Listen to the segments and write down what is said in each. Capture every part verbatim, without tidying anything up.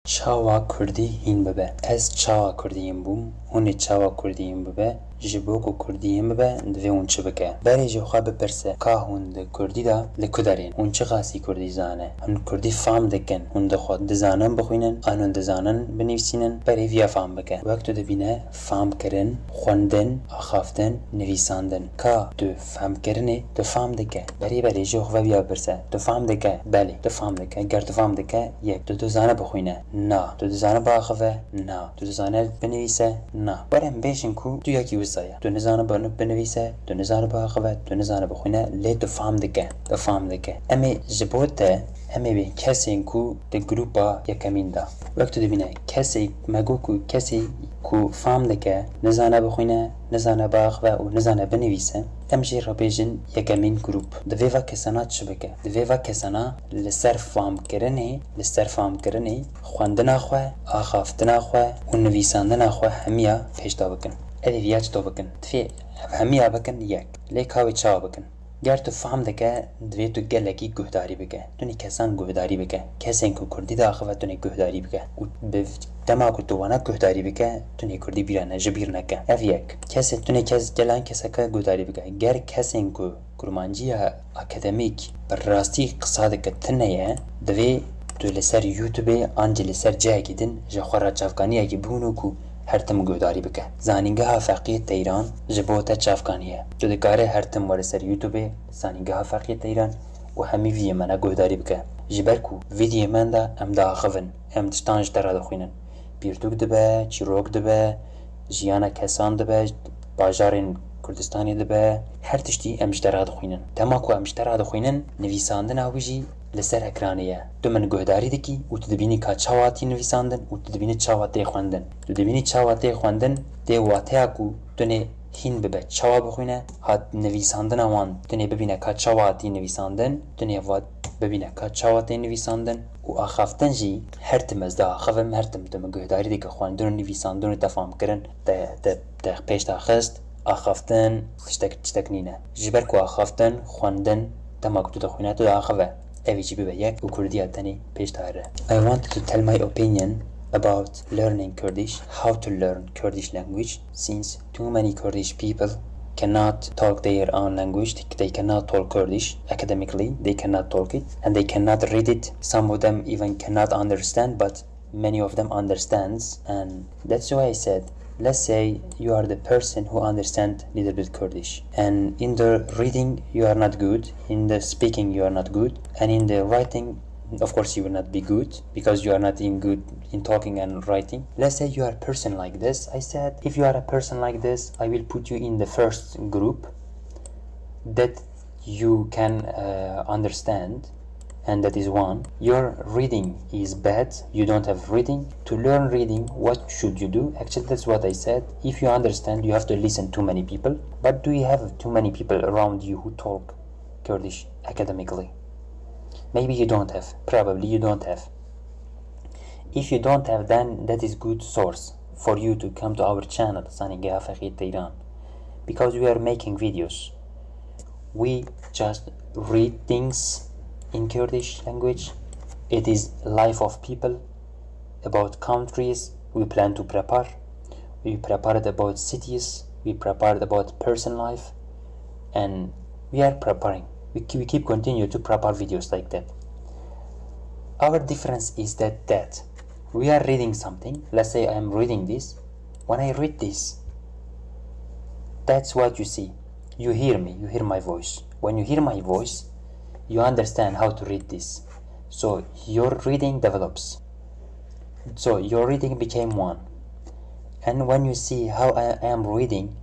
Çawa kurdî hîn bibe? Ez çawa kurdî hîn bûm? Hûn ê çawa kurdî hîn bibe? Ji bo ku kurdî hîn bibe, divê hûn çi bike? Berê ji xwe bipirse, ka hûn di kurdî de li ku derê ne? Hûn çiqasî kurdî zane? Hûn kurdî fam dikin? Hûn di xwe dizanin bixwînin? An hûn dizanin binivîsînin? Berê viya fam bike. Wek tu dibîne famkirin, xwendin, axaftin, nivîsandin. Ka tu femkirinê, tu fam dike? Berê berê ji xwe viya bipirse. Tu fam dike? Belê, tu fam dike. Ger tu fam dike, yek. Tu dizane bixwîne? Na. Tu dizane biaxive? Na. Tu dizane binivîse? Na. Were em bêjin ku tu yekî wisa ye. Tu nizane bin-, binivîse, tu nizane biaxive, tu nizane bixwîne, lê tu fam dike. Tu fam dike. Em ê ji bo te, em ê bên kesên ku di grûpa yekemîn de. Wek tu dibîne, kesê, me got ku kesê ku fam dike, nizane bixwîne, nizane biaxive û nizane binivîse, em jê re bêjin yekemîn grûp. Divê va kesana çi bike? Divê va kesana li ser famkirinê, li ser famkirinê, xwendina xwe, axaftina xwe û nivîsandina xwe hemiya pêşda bikin. Ev ê viya çito bikin? Divê ev hemiya bikin yek. Lê ka wê çawa bikin? Ger tu fam dike, divê tu gelekî guhdarî bike. Tu nê kesan guhdarî bike. Kesên ku kurdî diaxive tu nê guhdarî bike. Û bi dema ku tu wana guhdarî bike, tu nê kurdî bîra ne, ji bîr neke. Ev yek. Kesê tu nê kes, gelan keseke guhdarî bike. Ger kesên ku kurmanciya akademîk bi rastî qisa dike tune ye, divê tu li ser YouTubeê an jî li ser cihekî din ji xwe re çavkaniyekî bihûno ku her tim guhdarî bike. Zanîngeha Feqiyê Teyran ji bo te çavkanî ye. Tu dikarî her tim were ser YouTubeê Zanîngeha Feqiyê Teyran û hemî vîdyoyên me guhdarî bike. Ji ber ku vîdyoyên me de em diaxivin, em tiştan ji te re dixwînin. Pirtûk dibe, çîrok dibe, jiyana kesan dibe, bajarên Kurdistanê dibe, her tiştî em ji te re dixwînin. Dema ku em ji te re dixwînin, nivîsandina wî jî li ser ekranê ye. Tu min guhdarî dikî û tu dibînî ka çawa hatî nivîsandin û tu dibînî çawa tê xwendin. Tu dibînî çawa tê xwendin, tê wateya ku tu nê hîn bibe çawa bixwîne, hat nivîsandina wan tu nê bibîne ka çawa hatî nivîsandin, tu nê va bibîne ka çawa tê nivîsandin û axaftin jî her tim ez diaxivim, her tim tu min guhdarî dike xwendin û nivîsandin û te fam kirin, te, te, te pêş de xist. Axaftin tiştek, tiştek nîne. Ji ber ku axaftin, xwendin, dema ku tu dixwîne, tu diaxive. Evî jî bibe yek û kurdiya tenê pêş de here. I wanted to tell my opinion about learning Kurdish, how to learn Kurdish language, since too many Kurdish people cannot talk their own language, they, they cannot talk Kurdish academically, they cannot talk it, and they cannot read it. Some of them even cannot understand, but many of them understands, and that's why I said, let's say you are the person who understand little bit Kurdish, and in the reading you are not good, in the speaking you are not good, and in the writing, of course, you will not be good because you are not in good in talking and writing. Let's say you are a person like this. I said, if you are a person like this, I will put you in the first group that you can uh, understand, and that is one. Your reading is bad, you don't have reading. To learn reading, what should you do? Actually, that's what I said. If you understand, you have to listen to many people. But do you have too many people around you who talk Kurdish academically? Maybe you don't have, probably you don't have. If you don't have, then that is good source for you to come to our channel, Zanîngeha Feqiyê Teyran, because we are making videos. We just read things in Kurdish language. It is life of people, about countries. We plan to prepare. We prepared about cities. We prepared about person life, and we are preparing. We, ke- we keep continue to prepare videos like that. Our difference is that that we are reading something. Let's say I am reading this. When I read this, that's what you see. You hear me, you hear my voice. When you hear my voice, you understand how to read this. So your reading develops. So your reading became one. And when you see how I am reading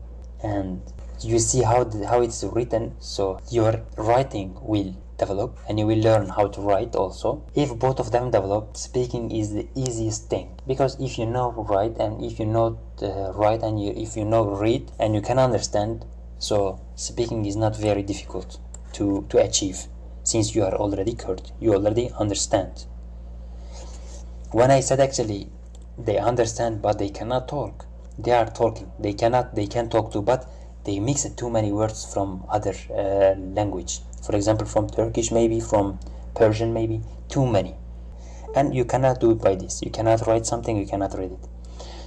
and you see how the, how it's written, so your writing will develop and you will learn how to write also. If both of them develop, speaking is the easiest thing, because if you know write and if you know uh, write and you, if you know read and you can understand, so speaking is not very difficult to, to achieve, since you are already Kurd, you already understand. When I said actually they understand but they cannot talk, they are talking, they cannot, they can talk too, but they mix too many words from other uh, language. For example, from Turkish, maybe from Persian, maybe too many. And you cannot do it by this. You cannot write something, you cannot read it.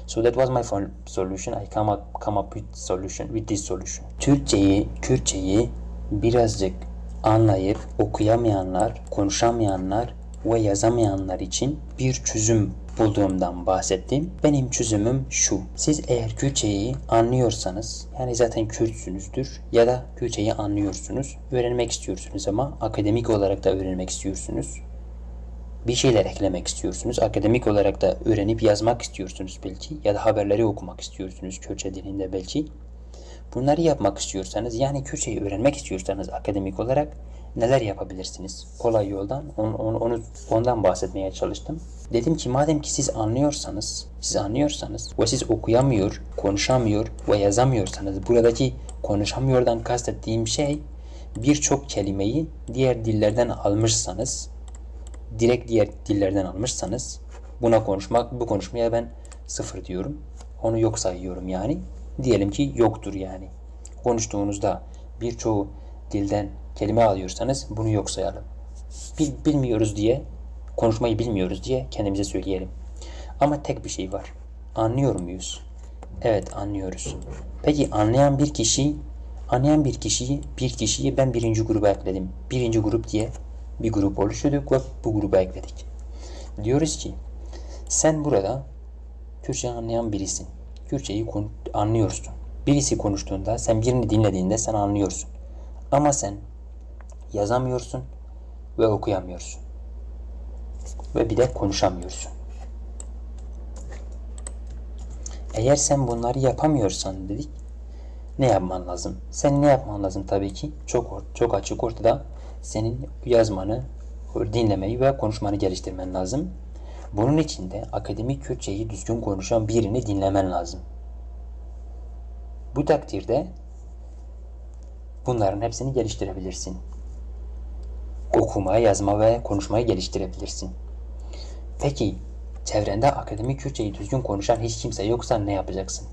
So that was my fol- solution. I come up come up with solution with this solution. Türkçeyi, Kürtçeyi birazcık anlayıp okuyamayanlar, konuşamayanlar ve yazamayanlar için bir çözüm bulduğumdan bahsettim. Benim çözümüm şu. Siz eğer Kürtçeyi anlıyorsanız, yani zaten Kürtsünüzdür ya da Kürtçeyi anlıyorsunuz, öğrenmek istiyorsunuz ama akademik olarak da öğrenmek istiyorsunuz. Bir şeyler eklemek istiyorsunuz. Akademik olarak da öğrenip yazmak istiyorsunuz belki ya da haberleri okumak istiyorsunuz Kürtçe dilinde belki. Bunları yapmak istiyorsanız, yani Kürtçeyi öğrenmek istiyorsanız akademik olarak neler yapabilirsiniz? Kolay yoldan on- on- onu ondan bahsetmeye çalıştım. Dedim ki madem ki siz anlıyorsanız, siz anlıyorsanız ve siz okuyamıyor, konuşamıyor ve yazamıyorsanız, buradaki konuşamıyordan kastettiğim şey birçok kelimeyi diğer dillerden almışsanız, direkt diğer dillerden almışsanız, buna konuşmak, bu konuşmaya ben sıfır diyorum. Onu yok sayıyorum yani. Diyelim ki yoktur yani. Konuştuğunuzda birçoğu dilden kelime alıyorsanız bunu yok sayalım. Bil- bilmiyoruz diye, konuşmayı bilmiyoruz diye kendimize söyleyelim. Ama tek bir şey var. Anlıyor muyuz? Evet, anlıyoruz. Peki anlayan bir kişi, anlayan bir kişiyi, bir kişiyi ben birinci gruba ekledim. Birinci grup diye bir grup oluşturduk ve bu gruba ekledik. Diyoruz ki sen burada Kürtçe anlayan birisin. Kürtçeyi kon- anlıyorsun. Birisi konuştuğunda, sen birini dinlediğinde sen anlıyorsun. Ama sen yazamıyorsun ve okuyamıyorsun. Ve bir de konuşamıyorsun. Eğer sen bunları yapamıyorsan dedik, ne yapman lazım? Sen ne yapman lazım tabii ki? Çok or- çok açık ortada, senin yazmanı, dinlemeyi ve konuşmanı geliştirmen lazım. Bunun için de akademik Kürtçeyi düzgün konuşan birini dinlemen lazım. Bu takdirde bunların hepsini geliştirebilirsin. Okuma, yazma ve konuşmayı geliştirebilirsin. Peki çevrende akademik Kürtçeyi düzgün konuşan hiç kimse yoksa ne yapacaksın?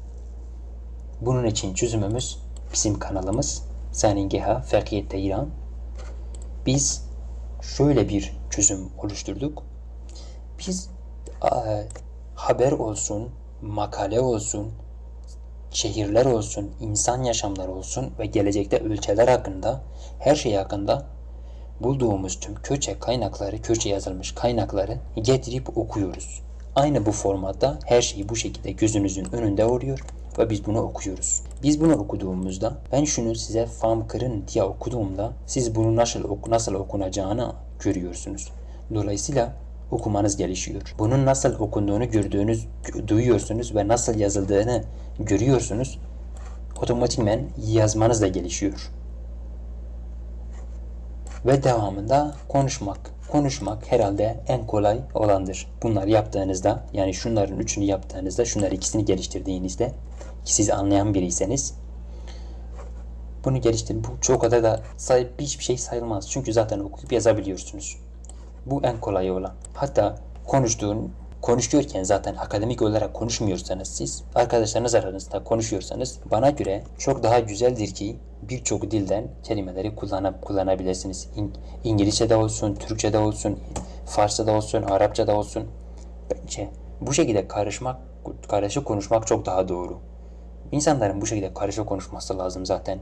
Bunun için çözümümüz bizim kanalımız Zanîngeha Feqiyê Teyran. Biz şöyle bir çözüm oluşturduk. Biz e, haber olsun, makale olsun, şehirler olsun, insan yaşamları olsun ve gelecekte ülkeler hakkında, her şey hakkında bulduğumuz tüm Kürtçe kaynakları, Kürtçe yazılmış kaynakları getirip okuyoruz. Aynı bu formatta her şey bu şekilde gözünüzün önünde oluyor ve biz bunu okuyoruz. Biz bunu okuduğumuzda, ben şunu size fam kırın diye okuduğumda siz bunu nasıl oku- nasıl okunacağını görüyorsunuz. Dolayısıyla okumanız gelişiyor. Bunun nasıl okunduğunu gördüğünüz, duyuyorsunuz ve nasıl yazıldığını görüyorsunuz. Otomatikmen yazmanız da gelişiyor. Ve devamında konuşmak. Konuşmak herhalde en kolay olandır. Bunlar yaptığınızda, yani şunların üçünü yaptığınızda, şunlar ikisini geliştirdiğinizde, ki siz anlayan biriyseniz, bunu geliştirin. Bu çok kadar da sayıp hiçbir şey sayılmaz. Çünkü zaten okuyup yazabiliyorsunuz. Bu en kolayı olan. Hatta konuştuğun, konuşuyorken zaten akademik olarak konuşmuyorsanız siz, arkadaşlarınız aranızda konuşuyorsanız, bana göre çok daha güzeldir ki birçok dilden kelimeleri kullanıp kullanabilirsiniz. İng- İngilizce de olsun, Türkçe de olsun, Farsça da olsun, Arapça da olsun. Bence bu şekilde karışmak, karışık konuşmak çok daha doğru. İnsanların bu şekilde karışık konuşması lazım zaten.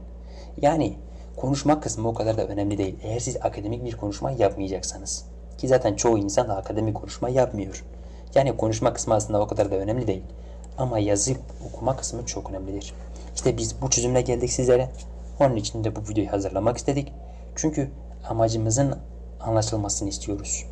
Yani konuşma kısmı o kadar da önemli değil. Eğer siz akademik bir konuşma yapmayacaksanız. Ki zaten çoğu insan da akademik konuşma yapmıyor. Yani konuşma kısmı aslında o kadar da önemli değil. Ama yazıp okuma kısmı çok önemlidir. İşte biz bu çözümle geldik sizlere. Onun için de bu videoyu hazırlamak istedik. Çünkü amacımızın anlaşılmasını istiyoruz.